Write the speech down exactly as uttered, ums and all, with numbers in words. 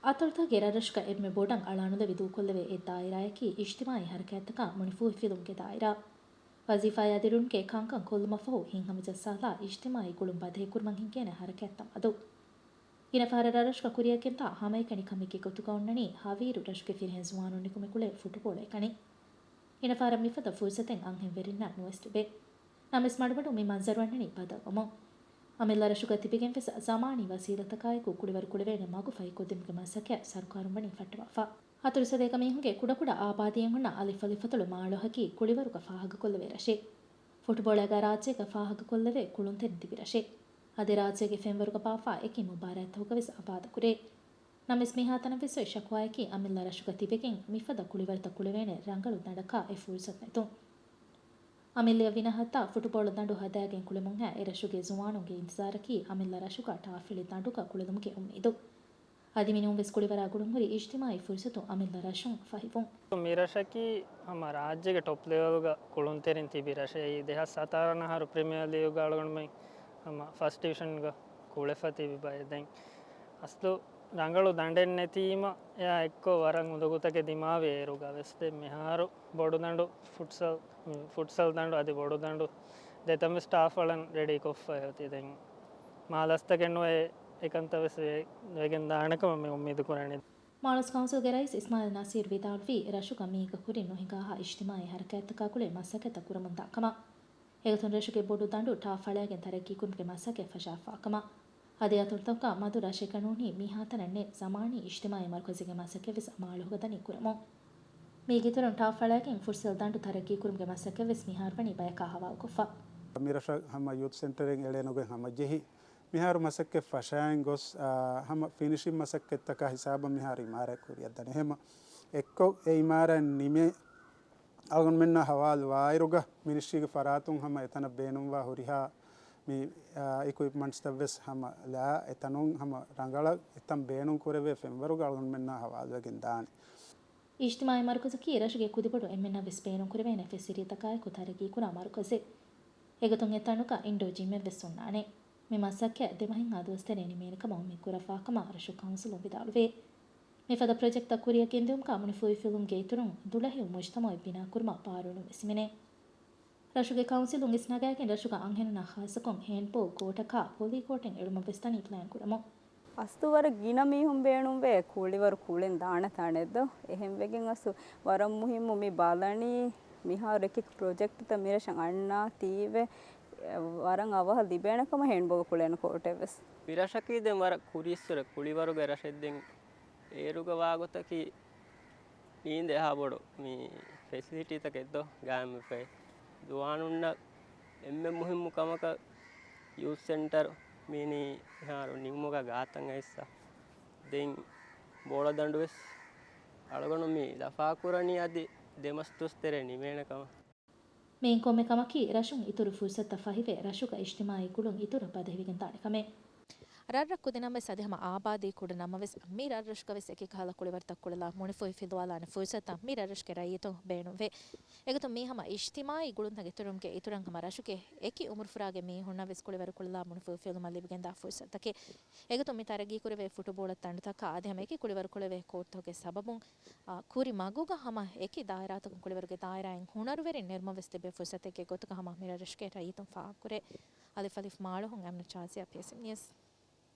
އަތޮޅުތަކުގެ ރަށްރަށުގަ އެންމެ ބޮޑަށް އަޅާނުލެވި ދޫކޮށްލެވޭ އެއް ދާއިރާއަކީ އިޖްތިމާޢީ ހަރަކާތްތަކާ މުނިފޫހިފިލުމުގެ ދާއިރާ. ވަޒީފާއާ ދިރުންގެ ކަންކަން ކޮށްލުމަށްފަހު ހިތްހަމަޖައްސާލާ އިޖްތިމާޢީ ގުޅުން ބަދަހިކުރުމަށް ހިންގޭނެ ހަރަކާތްތައް މަދު. ގިނަ ފަހަރަށް ރަށްރަށުގަ ކުރިއަށްގެންދާ ހަމައެކަނި ކަމެއްގެ ގޮތުގަ އޮންނަނީ ހަވީރު ރަށުގެ ފިރިހެން ޒުވާނުން ނިކުމެ ކުޅޭ ފުޓުބޯޅައެއް ކަނީ. ގިނަ ފަހަރަށް މިފަދަ ފުރުސަތެއް އަންހެން ވެރިންނަށް ނުވެސް ލިބޭ. ނަމަވެސް މަޑުމަޑުން މި މަންޒަރު އަންނަނީ ބަދަލުވަމުން. އަމިއްލަ ރަށުގަ ތިބެގެން ވެސް ޒަމާނީ ވަސީލަތަކާއެކު ކުޅިވަރު ކުޅެވޭނެ މަގު ފަހިކޮށްދިނުމުގެ މަސައްކަތް ސަރުކާރުން ވަނީ ފައްޓަވާފަ. ހަތަރު ސަދައިގެ މީހުންގެ ކުޑަކުޑަ އާބާދީއެއް ހުންނަ އަލިފް އަލިފް އަތޮޅު މާޅޮހަކީ ކުޅިވަރުގަ ފާހަގަކޮށްލެވޭ ރަށެއް. ފުޓުބޯޅައިގާ ރާއްޖޭގަ ފާހަގަކޮށްލެވޭ ކުޅުންތެރިން ތިބި ރަށެއް. އަދި ރާއްޖޭގެ ފެންވަރުގަ ބާއްވާ އެކި މުބާރާތްތަކުގަ ވެސް އާބާދުކުރޭ. ނަމަވެސް މިހާތަނަށް ވެސް އޮތް ޝަކުވާއަކީ އަމިއްލަ ރަށުގަ ތިބެގެން މިފަދަ ކުޅިވަރުތައް ކުޅެވޭނެ ރަނގަޅު ދަނޑަކާ އެ ފުރުސަތު ނެތުން. އަމިއްލައަށް ވިނާ ހައްތާ ފުޓުބޯޅަ ދަނޑު ހަދާގެން ކުޅެމުންހާ އެ ރަށުގެ ޒުވާނުންގެ އިންތިޒާރަކީ އަމިއްލަ ރަށުގަ ޓާފް އެޅި ދަނޑުގަ ކުޅެލުމުގެ އުއްމީދު. އަދި މިނޫންވެސް ކުޅިވަރާ ގުޅުންހުރި އިޖްތިމާޢީ ފުރުސަތު އަމިއްލަ ރަށުން ފަހިވުން. މިރަށަކީ ހަމަ ރާއްޖޭގެ ޓޮޕް ލެވެލްގަ ކުޅުންތެރިން ތިބި ރަށެއް. ދެހާސް ސަތާރަ އަހަރު ޕްރިމިއާ ލީގުގަ އަޅުގަނޑުމެން ހަމަ ފަސްޓް ޑިވިޝަންގަ ކުޅެފަ ތިބި ބައެއް. ދެން އަސްލު ރަނގަޅު ދަނޑެއް ނެތީމަ އެއާ އެއްކޮށް ވަރަށް އުނދަގޫތަކެއް ދިމާވި އޭރުގަ ވެސް. ދެން މިހާރު ބޮޑުދަނޑު ފުޓްސަލް، ފުޓްސަލް ދަނޑު އަދި ބޮޑުދަނޑު ދެތަން ވެސް ޓާފް އަޅަން ރެޑީ ކޮށްފައި އޮތީ. ދެން މާ ލަސްތަކެއް ނުވެ އެކަންތައް ވެސް ވެ-، ވެގެން ދާނެ ކަމަށް މި އުއްމީދު ކުރަނީ. މާޅޮސް ކައުންސިލްގެ ރައީސް އިސްމާޢީލް ނަސީރު ވިދާޅުވީ، ރަށުގަ މީގަ ކުރިން ނުހިނގާހާ އިޖްތިމާޢީ ހަރަކާތްތަކާ ގުޅޭ މަސައްކަތްތައް ކުރަމުންދާ ކަމަށް. އެގޮތުން ރަށުގެ ބޮޑު ދަނޑު ޓާފް އަޅައިގެން ތަރައްގީ ކުރުމުގެ މަސައްކަތް ފަށާފާ ކަމަށް. އަދި އަތޮޅުތަކުގަ މަދު ރަށެއްގަ ނޫނީ މިހާތަނަށް ނެތް ޒަމާނީ އިޖްތިމާޢީ މަރުކަޒެއްގެ މަސައްކަތް ވެސް މާޅޮހުގަ ދަނީ ކުރަމުން. މީގެ އިތުރުން ޓާފް އަޅައިގެން ފުޓްސަލް ދަނޑު ތަރައްގީ ކުރުމުގެ މަސައްކަތް ވެސް މިހާރު ވަނީ ބަޔަކާ ހަވާލުކޮށްފަ. މިރަށަށް ހަމަ ޔޫތު ސެންޓަރެއް އެޅޭނުގެ ހަމަ ޖެހި މިހާރު މަސައްކަތް ފަށައިން ގޮސް، އާ، ހަމަ ފިނިޝިން މަސައްކަތްތަކާ ހިސާބަށް މިހާރު އިމާރާތް ކުރިއަށް ދަނީ. އެހެމަ އެއްކޮށް އެ އިމާރާތް ނިމޭ އަޅުގަނޑުމެންނާ ހަވާލު ވާއިރުގަ މިނިސްޓްރީގެ ފަރާތުން ހަމަ އެތަނަށް ބޭނުންވާ ހުރިހާ މި، އާ، އިކުއިޕްމަންޓްސްތައް ވެސް ހަމަ ލާ އެތަނުން ހަމަ ރަނގަޅަށް އެތަން ބޭނުން ކުރެވޭ ފެންވަރުގަ އަޅުގަނޑުމެންނާ ހަވާލުވެގެން ދާނެ. އިޖްތިމާޢީ މަރުކަޒަކީ ރަށުގެ ކުދިބޮޑު އެންމެންނަށް ވެސް ބޭނުން ކުރެވޭނެ ފެސިލިޓީތަކާއެކު ތަރައްގީ ކުރާ މަރުކަޒެއް. އެގޮތުން އެ ތަނުގަ އިންޑޯ ޖިމެއް ވެސް ހުންނާނެ. މި މަސައްކަތް ދެ މަހެއްހާ ދުވަސް ތެރޭ ނިމޭނެ ކަމަށް އުއްމީދު ކުރައްވާ ކަމަށް ރަށު ކައުންސިލުން ވިދާޅުވޭ. މިފަދަ ޕްރޮޖެކްޓްތައް ކުރިއަށް ގެންދިއުމުގަ މުނިފޫހިފިލުމުގެ އިތުރުން ދުޅަހެޔޮ މުޖްތަމަޢެއް ބިނާކުރުމަށް ބާރުއިނުން ވެސް ހިމެނޭ. ރަށުގެ ކައުންސިލުން އިސްނަގާގެން ރަށުގަ އަންހެނުންނަށް ޚާއްޞަކޮށް ހޭންޑްބޯލް ކޯޓަކާ ވޮލީ ކޯޓެއް އެޅުމަށް ވެސް ދަނީ ޕްލޭން ކުރަމުން. އަސްލު ވަރަށް ގިނަ މީހުން ބޭނުންވޭ ކުޅިވަރު ކުޅެން ދާނެ ތަނެއްދޯ. އެހެންވެގެން އަސްލު ވަރަށް މުހިއްމު މި ބަލަނީ މިހާރު އެކި ޕްރޮޖެކްޓްތައް މިރަށަށް އަންނާތީވެ ވަރަށް އަވަހަށް ލިބޭނެ ކަމަށް ހޭންޑްބޯލް ކުޅޭނެ ކޯޓެއް ވެސް. މިރަށަކީ ދެން ވަރަށް ކުރީއްސުރެ ކުޅިވަރުގެ ރަށެއް. ދެން އޭރުގަ ވާގޮތަކީ މީން ދެހާ ބޮޑު މި ފެސިލިޓީތަކެއްދޯ ގާއިމްވެފައި. ޒުވާނުންނަށް އެންމެ މުހިއްމު ކަމަކަށް ޔޫތު ސެންޓަރު މީނީ މިހާރު ނިމުމުގަ ގާތަށް އައިސްފަ. ދެން ބޯޅަދަނޑު ވެސް އަޅުގަނޑު މި ލަފާކުރަނީ އަދި ދެމަސް ދުވަސް ތެރޭ ނިމޭނެ ކަމަށް. މިއިން ކޮންމެ ކަމަކީ ރަށުން އިތުރު ފުރުސަތުތައް ފަހިވެ، ރަށުގަ އިޖްތިމާޢީ ގުޅުން އިތުރަށް ބަދަހިވެގެން ދާނެ ކަމެއް. ރަށްރަށް ކުދިނަމަވެސް އަދި ހަމަ އާބާދީ ކުޑަ ނަމަވެސް، މި ރަށްރަށުގަވެސް އެކި ކަހަލަ ކުޅިވަރުތައް ކުޅެލާ މުނިފޫހި ފިލުވާލާނެ ފުރުސަތުތައް މި ރަށްރަށުގެ ރައްޔިތުން ބޭނުންވޭ. އެގޮތުން މީ ހަމަ އިޖްތިމާޢީ ގުޅުންތައް އިތުރުމުގެ އިތުރަށް ހަމަ ރަށުގެ އެކި އުމުރުފުރާގެ މީހުންނަށް ވެސް ކުޅިވަރު ކުޅެލާ މުނިފޫހި ފިލުމަށް ލިބިގެންދާ ފުރުސަތުތަކެއް. އެގޮތުން މި ތަރައްގީ ކުރެވޭ ފުޓުބޯޅަ ދަނޑުތަކާ އަދި ހަމަ އެކި ކުޅިވަރު ކުޅެވޭ ކޯޓްތަކުގެ ސަބަބުން، އާ، ކުރި މަގުގަ ހަމަ އެކި ދާއިރާތަކުން ކުޅިވަރުގެ ދާއިރާއިން ހުނަރުވެރިން ނެރުމަށް ވެސް ލިބޭ ފުރުސަތެއްގެ ގޮތުގަ ހަމަ މި ރަށްރަށުގެ ރައްޔިތުން ފާހަގަކުރޭ. އަލިފް އަލިފް މާޅޮހުން އަމްނަ ޝާޒިޔާ، ޕީއެސްއެމް ނިއުސް.